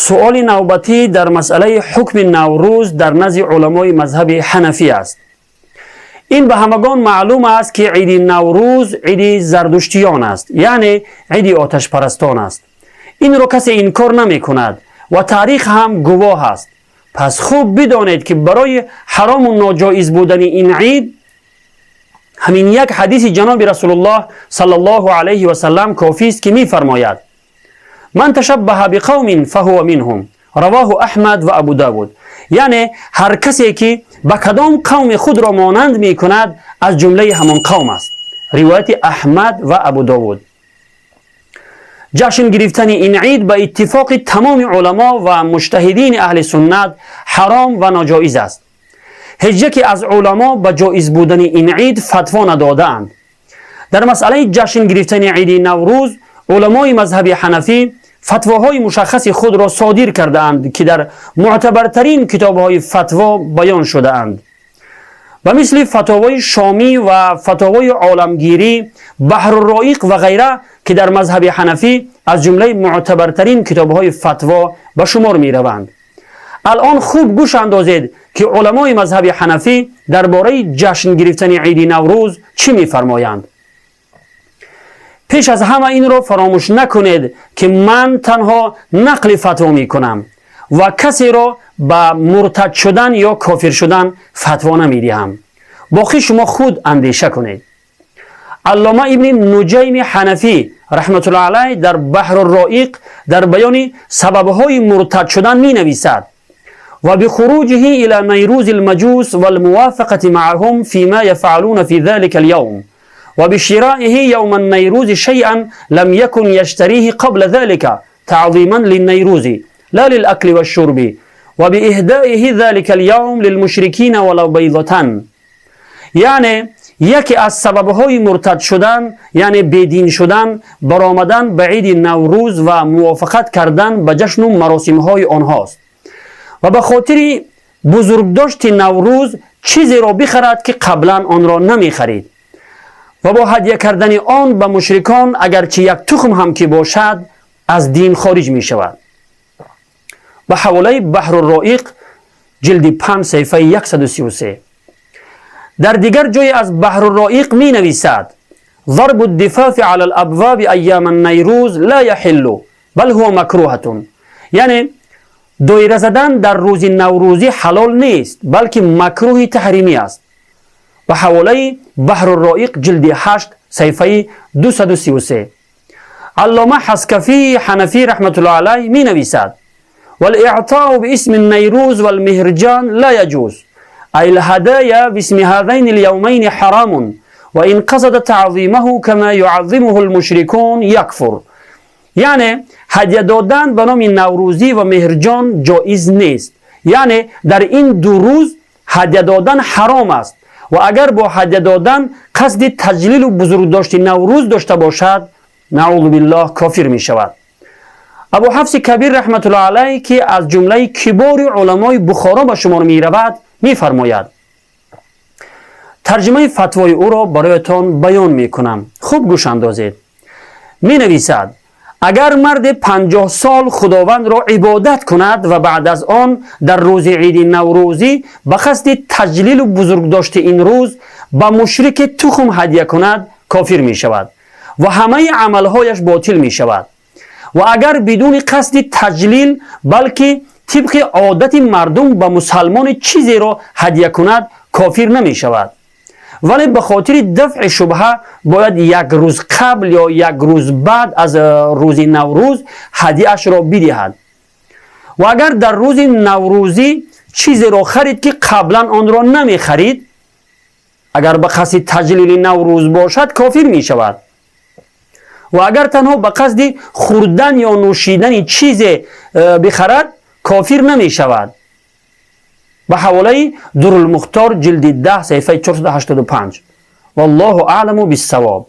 Суоли навбатӣ дар масъалаи ҳукми Наврӯз дар назди уламои мазҳаби ҳанафӣ аст. Ин ба ҳамагон маълум аст, ки иди Наврӯз иди зардуштиён аст, яъне иди оташпарастон аст. Инро касе инкор намекунад ва таърих ҳам гувоҳ аст. Пас хуб бидонед, ки барои ҳарому ноҷоиз будани ин ид ҳамин як ҳадиси ҷаноби Расулуллоҳ саллаллоҳу алайҳи васаллам кофист, ки мефармояд: «من تشبه بقوم فهو منهم». رواه أحمد وأبو داود. Яъне ҳар касе ки ба кадом қавми худро монанд мекунад, аз ҷумлаи ҳамон қавм аст. Ривояти Аҳмад ва Абу Довуд. Ҷашн гирифтани ин ид ба иттифоқи тамоми уламо ва муҷтаҳидини аҳли суннат ҳаром ва ноҷоиз аст. Ҳеҷ яке аз уламо ба ҷоиз будани ин ид фатво надодаанд. Дар масъалаи ҷашн гирифтани иди Наврӯз уламои мазҳаби ҳанафӣ фатвоҳои мушаххаси худро содир кардаанд, ки дар мӯътабартарин китобҳои фатво баён шудаанд, ба мисли Фатовои Шомӣ ва Фатовои Оламгирӣ, Баҳрурроиқ ва ғайра, ки дар мазҳаби ҳанафӣ аз ҷумлаи мӯътабартарин китобҳои фатво ба шумор мераванд. Алон хуб гӯш андозед, ки уламои мазҳаби ҳанафӣ дар бораи ҷашн гирифтани иди Наврӯз чӣ мефармоянд. Пеш аз ҳама инро фаромӯш накунед, ки ман танҳо нақли фатво мекунам ва касеро ба муртад шудан ё кофир шудан фатво намедиҳам. Боқӣ шумо худ андеша кунед. Аллома Ибни Нуҷайми Ҳанафӣ раҳматуллоҳ алайҳ дар Баҳрурроиқ дар баёни сабабҳои муртад шудан менависад: وبخروجه إلى نيروز المجوس والموافقة معهم فيما يفعلون في ذلك اليوم، وبشرائه يوم النيروز شيئا لم يكن يشتريه قبل ذلك تعظيما للنيروز لا للأكل والشرب، وبإهدائه ذلك اليوم للمشركين ولو بيضة. Яъне яке аз сабабҳои муртад шудан, яъне бедин шудан, баромадан ба иди Наврӯз ва мувофиқат кардан ба ҷашну маросимҳои онҳост ва ба хотири бузургдошти Наврӯз чизеро бихарад, ки қаблан онро намехарид, ва бо ҳадя кардани он ба мушрикон, агарчи як тухм ҳам ки бошад, аз дин хориҷ мешавад. Ба ҳаволаи Баҳрурроиқ, ҷилди 5, саҳифаи 133. Дар дигар ҷое аз Баҳрурроиқ менависад: ضرب الدفاف على الأبواب أيام النيروز لا يحل بل هو مكروهة. Яъне доира задан дар рӯзи наврӯзӣ ҳалол нест, балки макрӯҳи таҳримӣ аст. Ба ҳаволаи Баҳрурроиқ, ҷилди 8, саҳифаи 233. Аллома Ҳаскафии Ҳанафӣ раҳматуллоҳ алайҳ менависад: والإعطاء باسم النيروز والمهرجان لا يجوز، أي الهدايا باسم هذين اليومين حرام، وإن قصد تعظيمه كما يعظمه المشركون يكفر. Яъне ҳадя додан ба номи Наврӯзӣ ва Меҳрҷон ҷоиз нест, яъне дар ин ду рӯз ҳадя додан ҳаром аст ва агар бо ҳадя додан қасди таҷлилу бузургдошти Наврӯз дошта бошад, наъузу биллоҳ, кофир мешавад. Абу Ҳафси Кабир раҳматуллоҳ алайҳ, ки аз ҷумлаи кибори уламои Бухоро ба шумор меравад, мефармояд. Тарҷимаи фатвои ӯро бароятон баён мекунам, хуб гӯш андозед. Менависад: агар марде 50 сол Худовандро ибодат кунад ва баъд аз он дар рӯзи иди наврӯзӣ ба қасди таҷлилу бузургдошти ин рӯз ба мушрике тухм ҳадя кунад, кофир мешавад ва ҳамаи амалҳояш ботил мешавад. Ва агар бидуни қасди таҷлил, балки тибқи одати мардум ба мусалмоне чизеро ҳадя кунад, кофир намешавад, вале ба хотири дафъи шубҳа бояд як рӯз қабл ё як рӯз баъд аз рӯзи Наврӯз ҳадияашро бидиҳад. Ва агар дар рӯзи наврӯзӣ чизеро харид, ки қаблан онро намехарид, агар ба қасди таҷлили Наврӯз бошад, кофир мешавад. Ва агар танҳо ба қасди хӯрдан ё нӯшидани чизе бихарад, кофир намешавад. Ба ҳаволаи Дурулмухтор, ҷилди 10, саҳифаи 485. Валлоҳу аъламу биссавоб.